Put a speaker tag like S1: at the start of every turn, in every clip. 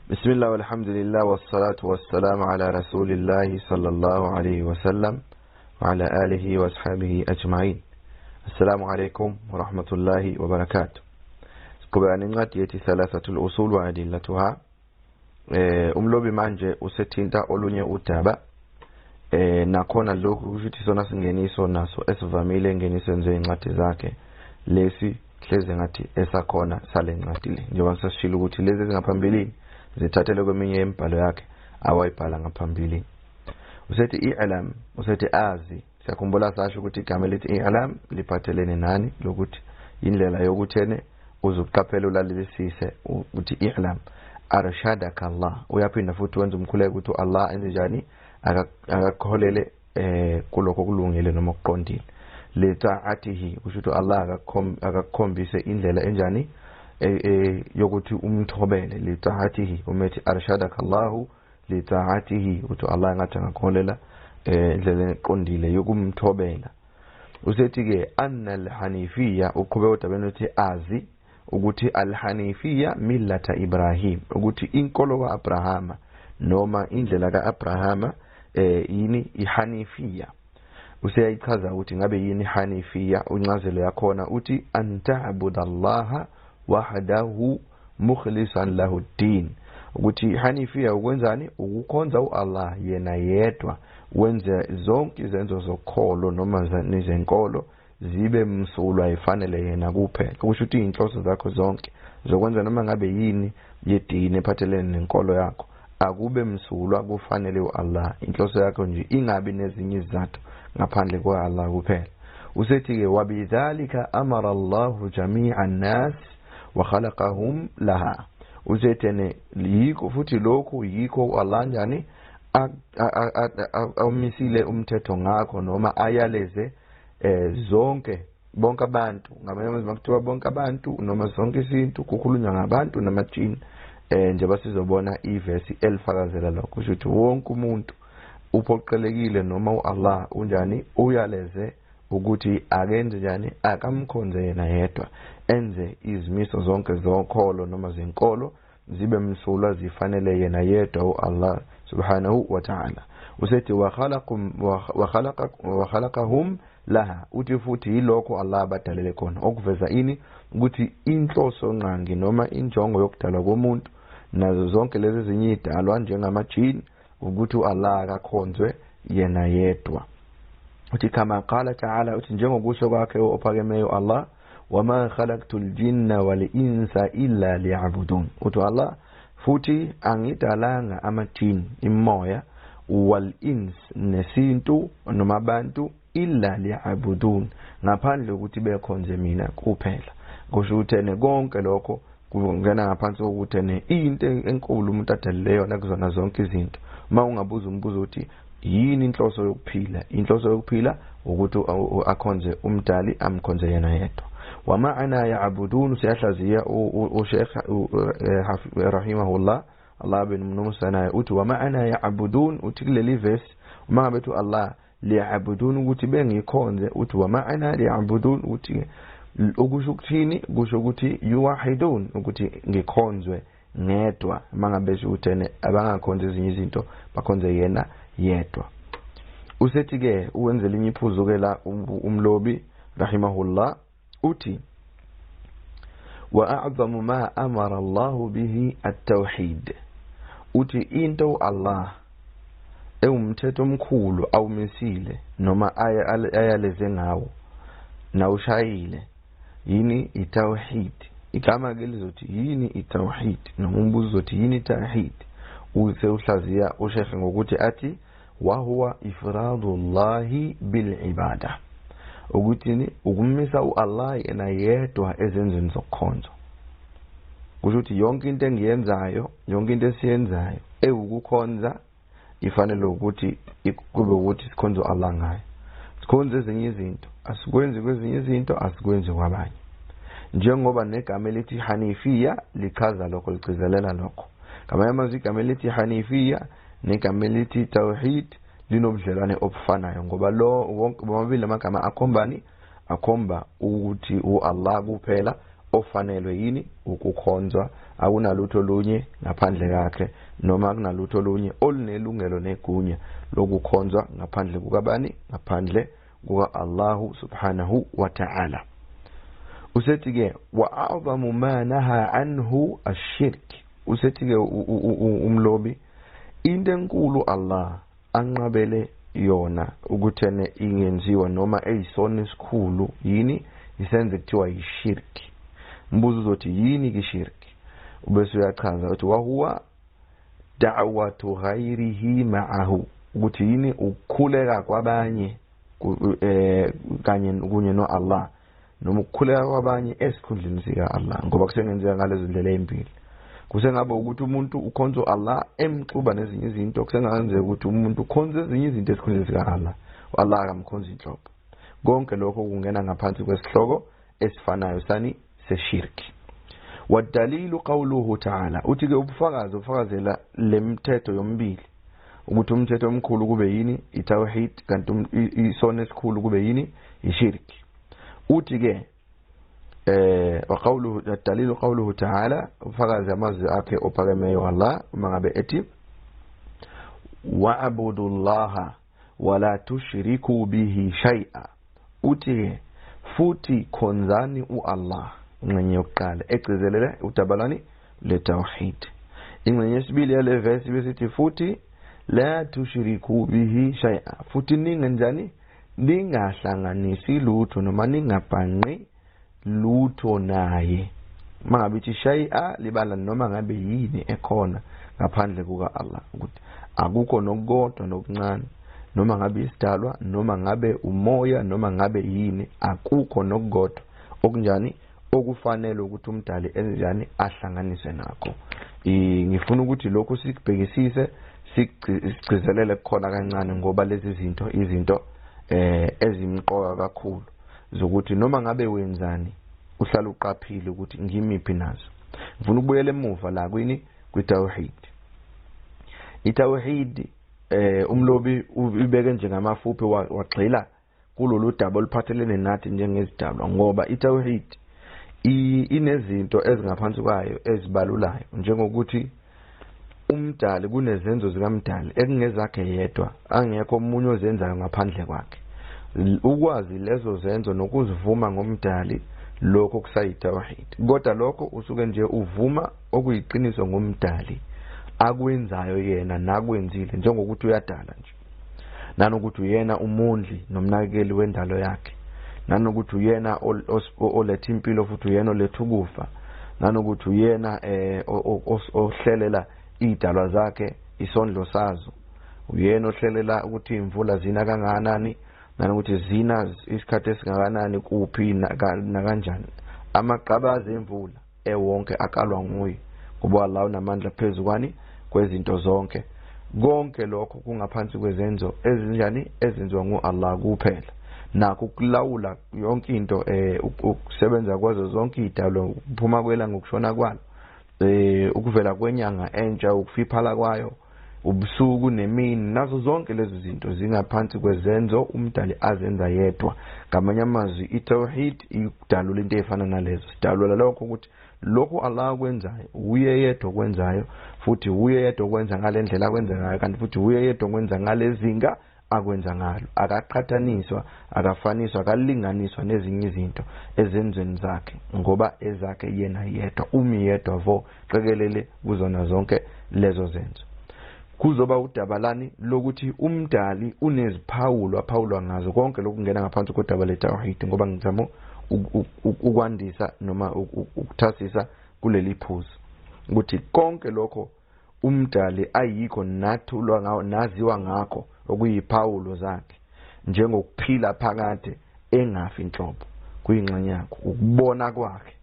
S1: بسم الله والحمد لله والصلاة والسلام على رسول الله صلى الله عليه وسلم وعلى آله وأصحابه أجمعين. السلام عليكم ورحمة الله وبركاته. Siqhubeka nencwadi yethi Thalathatul Usul wa Adillatuha. Umlobi manje usethinta olunye udaba. Nakhona lokhu kusho ukuthi sona singeniso naso esivamile engenisweni zezincwadi zakhe. Lesi hleze ngathi esakhona sale ncwadi le. Njengoba sasishilo ukuthi lezi ezingaphambilini zithathelwe kweminye imibhalo yakhe awayibhala ngaphambilini. Usethi i'lam, usethi azi. Siyakhumbula sasho ukuthi igama elithi i'lam liphathelene nani, lokuthi indlela yokuthene uzuqaphela ulalelisise ukuthi i'lam arshadaka Allah. Uyaphinda futhi wenza umkhuleko ukuthi Allah enze njani, akakholele kulokho kulungile noma kuqondile. Le ta'atihi kusho ukuthi Allah akakukhombise indlela enjani yokuthi umthobele. Le ta'atihi umethi arshadaka Allahu li ta'atihi, ukuthi Allah ngathi angakholela indlela eqondile yokumthobela. Usethi ke anna al-hanifiyya, uqhubeka udabeni uthi azi ukuthi al-hanifiyya millata Ibrahim, ukuthi inkolo kaAbrahama noma indlela kaAbrahama yini ihanifiyya. Useyayichaza ukuthi ngabe yini ihanifiyya, incazelo yakhona uthi anta'budallaha wahdahu mukhlishan lahu ad-din, ukuthi ihanifiyya ukwenzani, ukukhonza uAllah yena yedwa, wenze zonke izenzo zokholo noma nezenkolo zibe msulwa ifanele yena kuphela. Kusho ukuthi inhloso zakho zonke zokwenza noma ngabe yini yedini ephathelene nenkolo yakho akube msulwa kufanele uAllah. Inhloso yakho nje ingabi nezinye izizathu ngaphandle kwaAllah kuphela. Usethi ke wabidhalika amara Allahu jami'an nas wa khalaqahum laha. Usethene yikho futhi lokhu yikho uAllah njani awumisile umthetho ngakho noma ayaleze zonke bonke abantu. Ngamanye amazwi makuthiwa bonke abantu noma zonke isintu kukhulunywa ngabantu namajini. Njengoba sizobona ivesi elifakazela lokho, kusho ukuthi wonke umuntu uphoqelekile noma uAllah unjani uyaleze ukuthi akenze njani, akamkhonze yena yedwa, enze izimiso zonke zokholo noma zenkolo zibe msulwa zifanele yena yedwa uAllah subhanahu wa ta'ala. Usethi wa khalaqahum laha, uthi futhi yilokho Allah abadalele khona, okuveza ini ukuthi inhloso ngqangi noma injongo yokudalwa komuntu nazo zonke lezi ezinye idalwa njengamajini ukuthi uAllah akakhonzwe yena yedwa. Uthi kama qala ta'ala, uthi njengokusho kwakhe ophakemeyo Allah, wama khalaqtul jinna wal insa illa liya'budun, uthi Allah futhi angidalanga amajini imoya wal ins nesintu noma abantu illa liya'budun, ngaphandle ukuthi bekhonze mina kuphela. Kusho ukuthi konke lokho kungena ngaphansi kokuthi into enkulu umuntu adalele yona kuzona zonke izinto. Uma ungabuza umbuzo uthi yini inhloso yokuphila, inhloso yokuphila ukuthi akhonze umdali, amkhonze yena yedwa. Wama'ana ya'budun, siyahlaziya uSheikh rahimahullah Allah bin Musa uthi wama'ana ya'budun, uthi kuleli verse uma ngabe uthi Allah liya'budun ukuthi bengikhonze, uthi wama'ana liya'budun uthi ukusho ukuthini, kusho ukuthi yuwahidun, ukuthi ngikhonzwe ngedwa. Uma ngabe ukuthi abangakhonza ezinye izinto bakhonze yena yedwa. Usethi ke uwenze elinye iphuzu ke la umlobi rahimahullah uthi wa a'zamu ma amara Allah bihi at-tauhid, uthi into Allah ewumthetho omkhulu awumisile noma ayaleze ngawo nawushayile yini itauhid. Igama ke lizothi yini itauhid noma umbuzo uzothi yini itauhid. Use uhlaziya ushekhe ngokuthi athi wa huwa ifradullahi bil ibada, ukuthi ukumisa uAllah yena yedwa ezenzweni zokukhonza. Kusho ukuthi yonke into engiyenzayo, yonke into esiyenzayo ewukukhonza ifanele ukuthi kube ukuthi sikhonze uAllah ngayo. Sikhonze ezinye izinto, asikwenzi kwezinye izinto, asikwenzi kwabanye. Njengoba negama elithi Hanifiyya lichaza lokho, ligcizelela lokho. Ngamanye amazwi igama elithi Hanifiyya negama elithi Tauhid linobudlelwane obufanayo, ngoba lo wonke bobabili amagama akhombani, akhomba ukuthi uAllah kuphela ofanelwe yini ukukhonzwa, akunalutho olunye ngaphandle kwakhe, noma akunalutho olunye olunelungelo negunya lokukhonzwa ngaphandle kukabani? Ngaphandle kuka Allahu subhanahu wa ta'ala. Usethi ke wa'azamu ma naha anhu ash-shirk. Usethi ke umlobi into enkulu Allah anqabele yona ukuthene ingenziwa noma eyisona esikhulu yini, isenze kuthiwa yishirk. Mbuzo uzothi yini ke shirk? Ubese uyachaza ukuthi wahuwa da'watu ghayrihi ma'ahu, ukuthi yini ukukhuleka kwabanye kanye kunye no Allah, noma ukukhuleka kwabanye esikhundleni sika Allah, ngoba kusengenzeka ngalezo ndlela ezimbili. Kusengabe ukuthi umuntu ukhonza Allah emxuba nezinye izinto, kusengenzeka ukuthi umuntu ukhonza ezinye izinto esikhundleni sika Allah, Allah akamkhonzi inhlobo. Konke lokho kungena ngaphansi kwesihloko esifanayo sani seshirki. Wadalilu qawluhu ta'ala, uthi ke ubufakazi ubufakazela lemthetho yombili, ukuthi umthetho omkhulu kube yini itawhid, kanti isono esikhulu kube yini ishirki. Uthi ke waqawluhu dalilu qawluhu ta'ala, ubufakazi amazwi akhe ophakemeyo Allah uma ngabe ethi wa'budullaha wala tushriku bihi shay'a. Uthi ke futhi khonzani uAllah, ingxenye yokuqala egcizelele udaba lani le tawhid. Ingxenye yesibili yale verse besithi futhi la tushriku bihi shay'a, futhi ningenjani, ningahlanganisi lutho noma ningabhanqi lutho naye. Mangabe ithi shay'a libala noma ngabe yini ekhona ngaphandle kuka Allah, ukuthi akukho nokukodwa nokuncane, noma ngabe isidalwa, noma ngabe umoya, noma ngabe yini, akukho nokukodwa okunjani okufanele ukuthi umdali enjani ahlanganise nakho. Ngifuna ukuthi lokhu sikubhekisise, sigcizelele kukhona kancane, ngoba lezi zinto izinto ezimqoka kakhulu zokuthi noma ngabe wenzani uhlala uqaphile ukuthi ngimiphi nazo. Ngifuna ukubuyela emuva la kwini kwitawhid. Itawhid umlobi ubeke njengamafuphi wagxila kulolu daba oluphathelene nathi njengezidalwa, ngoba itawhid inezinto ezingaphansi kwayo ezibalulayo, njengokuthi umdali kunezenzo zikamdali ekungezakhe yedwa, angekho omunye ozenzayo ngaphandle kwakhe. Ukwazi lezo zenzo nokuzivuma ngomdali, lokho kusayitawhid. Kodwa lokho usuke nje uvuma okuyiqiniso ngomdali akwenzayo yena nakwenzile, njengokuthi uyadala nje, nanokuthi uyena umondli nomnakekeli wendalo yakhe, nanokuthi uyena oletha impilo futhi uyena oletha ukufa, nanokuthi uyena ohlelela idalwa zakhe isondlo sazo, uyena ohlelela ukuthi imvula zina kangakanani, nanokuthi zina isikhathi esingakanani, kuphi nakanjani. Amaqabaza emvula ewonke akalwa nguye, ngoba Allah unamandla phezu kwani kwezinto zonke. Konke lokho kungaphansi kwezenzo ezinjani ezenziwa nguAllah kuphela. Nakho ukulawula yonke into, ukusebenza kwazo zonke idalwa, ukuphuma kwelanga, ukushona kwalo, ukuvela kwenyanga entsha, ukufiphala kwayo, ubusuku nemini, nazo zonke lezo zinto zingaphansi kwezenzo umdali azenza yedwa. Ngamanye amazwi itawhid idalula into efana nalezo. Sidalula lokho ukuthi lokhu Allah akwenzayo uye yedwa okwenzayo, futhi uye yedwa okwenza ngale ndlela akwenza ngayo, kanti futhi uye yedwa okwenza ngalezinga akwenza ngalo. Akaqhathaniswa, akafaniswa, akalinganiswa nezinye izinto ezenzweni zakhe, ngoba ezakhe yena yedwa, umi yedwa vo qekelele kuzona zonke lezo zenzo. Kuzoba udaba lani lokuthi umdali uneziphawulo aphawulwa ngazo, konke lokungena ngaphansi kodaba letawhid, ngoba ngizama ukwandisa noma ukuthasisa kuleli phuzu ukuthi konke lokho umdali ayikho nathulwa ngawo naziwa ngakho okuyiphawulo zakhe, njengokuphila phakade engafi inhlobo, kuyingxenye yakho, ukubona kwakhe,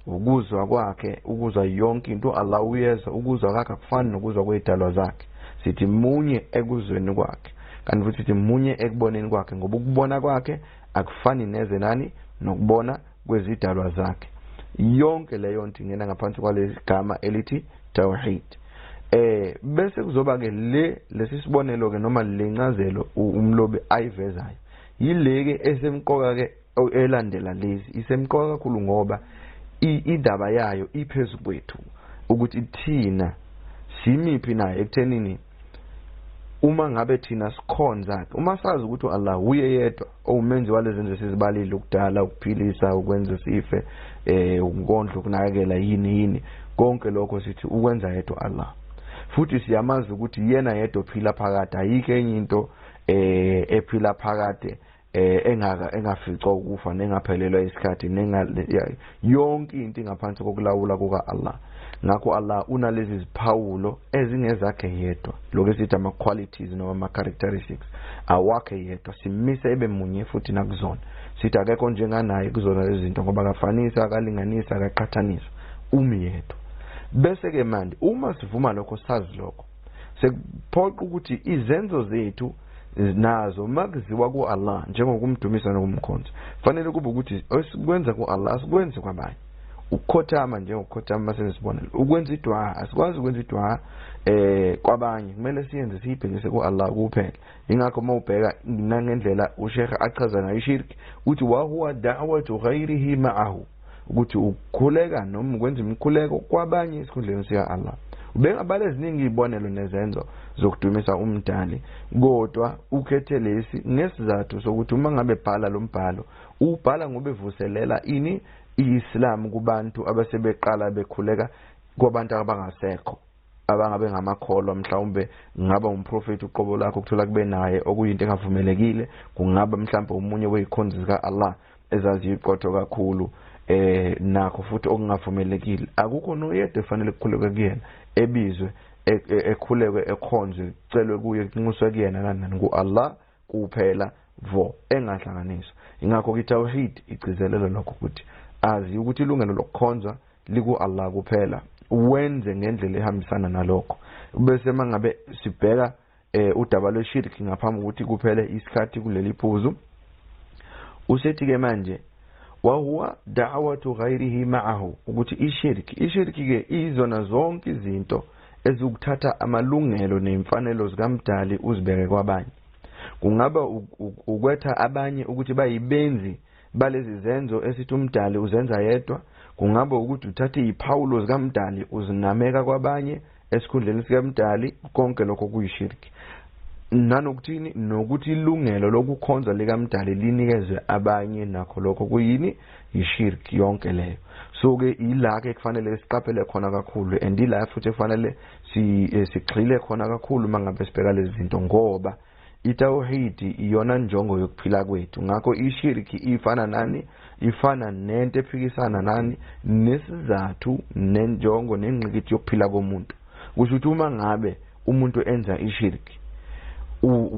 S1: ukuzwa kwakhe, ukuzwa yonke into. Allah uyezwa, ukuzwa kwakhe akufani nokuzwa kwezidalwa zakhe. Sithi munye ekuzweni kwakhe, kanti futhi sithi munye ekuboneni kwakhe, ngoba ukubona kwakhe akufani neze nani nokubona kwezidalwa zakhe. Yonke leyo nto ingena ngaphansi kwaleli gama elithi tawhid. Bese kuzoba ke lesi sibonelo ke noma lencazelo umlobi ayivezayo yileke esemqoka ke elandela lezi, isemqoka kakhulu ngoba Indaba yayo iphezu kwethu ukuthi thina simiphi naye ekuthenini uma ngabe thina sikhonza, uma sazi ukuthi Allah uye yedwa owumenzi walezi zinto sizibalile, ukudala, ukuphilisa, ukwenza sife, ukondla, ukunakekela, yini yini, konke lokho sithi ukwenza yedwa Allah. Futhi siyamazi ukuthi yena yedwa ophila phakade, ayikho enye into ephila phakade engaficwa ukufa nengaphelelwa isikhathi, yonke into ingaphansi kokulawula kuka Allah. Ngakho Allah unalezi ziphawulo ezingezakhe yedwa, lokho esithi ama qualities noma ama characteristics awakhe yedwa, simise ebe munye futhi nakuzona. Sithi akekho njenganaye kuzona lezi zinto ngoba akafanisa, akalinganisa, akaqhathanisa, umi yedwa. Bese ke manje uma sivuma lokho, sazi lokho, sekuphoqa ukuthi izenzo zethu nazo makuziwa ku-Allah njengokumdumisa nokumkhonza, fanele kube ukuthi esikwenza ku-Allah asikwenzi kwabanye. Ukukhothama njengokukhothama masesibonelo, ukwenza idua, asikwazi ukwenza idua kwabanye, kumele siyenze siyibhekise ku-Allah kuphela. Ingakho uma ubheka nangendlela uSheikh achaza ngayo ishirki, uthi wa huwa da'watu ghayrihi ma'ahu, ukuthi ukukhuleka noma ukwenza imikhuleko kwabanye esikhundleni sika Allah. Ubengabala eziningi izibonelo nezenzo zokudumisa umdali, kodwa ukhethe lesi ngesizathu sokuthi uma ngabe bhala lo mbhalo, ubhala ngoba evuselela ini iIslam kubantu abasebeqala bekhuleka kwabantu abangasekho, abangabe ngamakholwa, mhlawumbe ngaba umprofeti uqobo lakho ukuthola kube naye okuyinto engavumelekile, kungaba mhlawumbe umunye wezikhonzi zika Allah ezaziyiqotho kakhulu, nakho futhi okungavumelekile. Akukho noyedwa efanele ukukhuleka kuyena, ebizwe, ekhulekwe, ekhonzwe, kucelwe kuye, kunxuswe kuyena nani, ku-Allah kuphela vo, engahlanganiswa. Ingakho i-tawhid igcizelela lokho ukuthi azi ukuthi ilungelo lokukhonza liku-Allah kuphela, wenze ngendlela ehambisana nalokho. Bese mangabe sibheka udaba lweshirki ngaphambi kokuthi kuphele isikhathi kuleli phuzu, usethi ke manje wa huwa da'watu ghayrihi ma'ahu, ukuthi ishirki ke izona zonke izinto ezikuthatha amalungelo nemfanelo zikamdali uzibeke kwabanye. Kungaba ukwetha abanye ukuthi bayibenzi balezi zenzo esithi umdali uzenza yedwa, kungaba ukuthi uthathe iziphawulo zikamdali uzinameka kwabanye esikhundleni sikamdali, konke lokho kuyishirki. Nanokuthini, nokuthi ilungelo lokukhonza likamdali linikezwe abanye, nakho lokho kuyini, yishirki yonke leyo. So ke ila ke kufanele siqaphele khona kakhulu, and ila futhi kufanele sigxile khona kakhulu mangabe sibheka lezi zinto, ngoba itawhidi iyona njongo yokuphila kwethu. Ngakho ishirki ifana nani? Ifana nento ephikisana nani? Nesizathu nenjongo nengqikithi yokuphila komuntu. Kusho ukuthi uma ngabe umuntu enza ishirki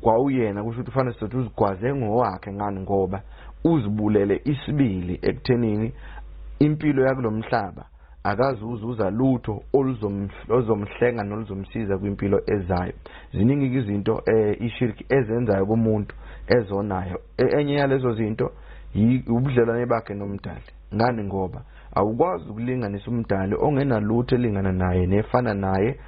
S1: kwawuyena, kusho ukuthi ufanele sithi uzigwaze ngowakhe. Ngani? Ngoba uzibulele isibili ekuthenini impilo yakulomhlaba akazuzuza lutho oluzomhlenga noluzomsiza kwimpilo ezayo. Ziningi izinto ishirki ezenzayo kumuntu ezonayo. Enye yalezo zinto ubudlelwane bakhe nomdali. Ngani? Ngoba awukwazi ukulinganisa umdali ongenalutho elingana naye, nefana naye,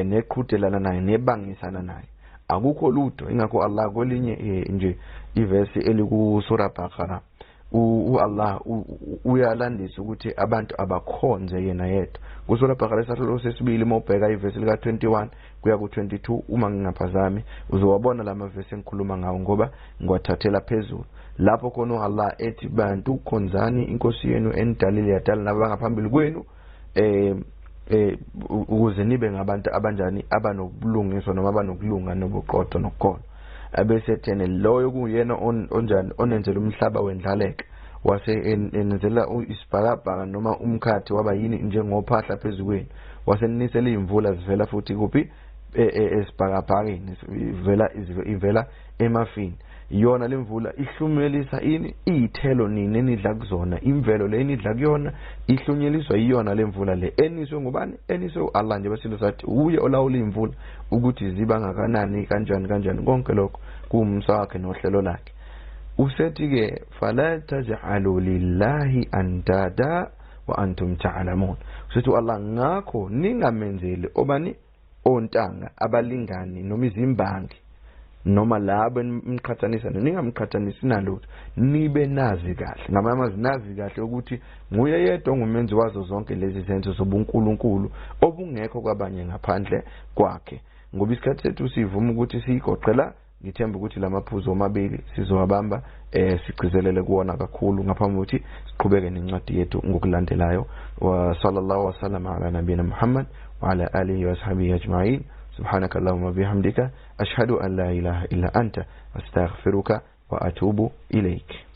S1: neqhudelana naye, nebangisana naye, akukho lutho. Ingakho Allah kwelinye nje ivesi eliku Sura Baqara, uAllah uyalandisa ukuthi abantu abakhonze yena yedwa. KuSura Baqara isahluko sesibili, uma ubheka ivesi lika 21 kuya ku 22, uma ngingaphazami, uzowabona lama vesi engikhuluma ngawo ngoba ngiwathathela phezulu. Lapho khona uAllah ethi bantu khonzani inkosi yenu enidalile yadala nabangaphambili kwenu, ukuze nibe ngabantu abanjani, abanobulungiswa noma abanokulunga nobuqotho nokukholwa. Abese thene loyo kuyena onjani onenzela umhlaba wendlaleka, wase enenzela isibhakabhaka noma umkhathi waba yini njengophahla phezu kwenu, wase ninisela izimvula zivela futhi kuphi, esibhakabhakeni, ivela emafini. Iyona lemvula ihlumelisa ini iy'thelo nini enidla kuzona, imvelo le enidla kuyona ihlunyeliswa iyona lemvula le eniswe ngubani? Eniswe u-Allah. Nje basilo sathi uye olawula iy'mvula ukuthi ziba ngakanani, kanjani kanjani, konke lokho kuwumsa wakhe nohlelo lakhe. Usethi-ke fala taj'alu lillahi andada wa antum ta'lamun, usethi u-Allah ngakho ningamenzeli obani ontanga abalingani noma izimbangi Noma labo nimqhathanisa, ningamqhathanisi nalutho, nibe nazi kahle, ngamanye amazwi nazi kahle ukuthi nguye yedwa ongumenzi wazo zonke lezi zenzo zobunkulunkulu obungekho kwabanye ngaphandle kwakhe. Ngoba isikhathi sethu sivuma ukuthi siyigoqela, ngithemba ukuthi lamaphuzu omabili sizowabamba, sigcizelele kuwona kakhulu ngaphambi kokuthi siqhubeke nencwadi yethu ngokulandelayo. Wa sallallahu wasallam ala nabiyina Muhammad wa ala alihi wa sahbihi ajma'in. Subhanaka allahumma bihamdika, ashhadu an la ilaha illa anta, astaghfiruka wa atubu ilayk.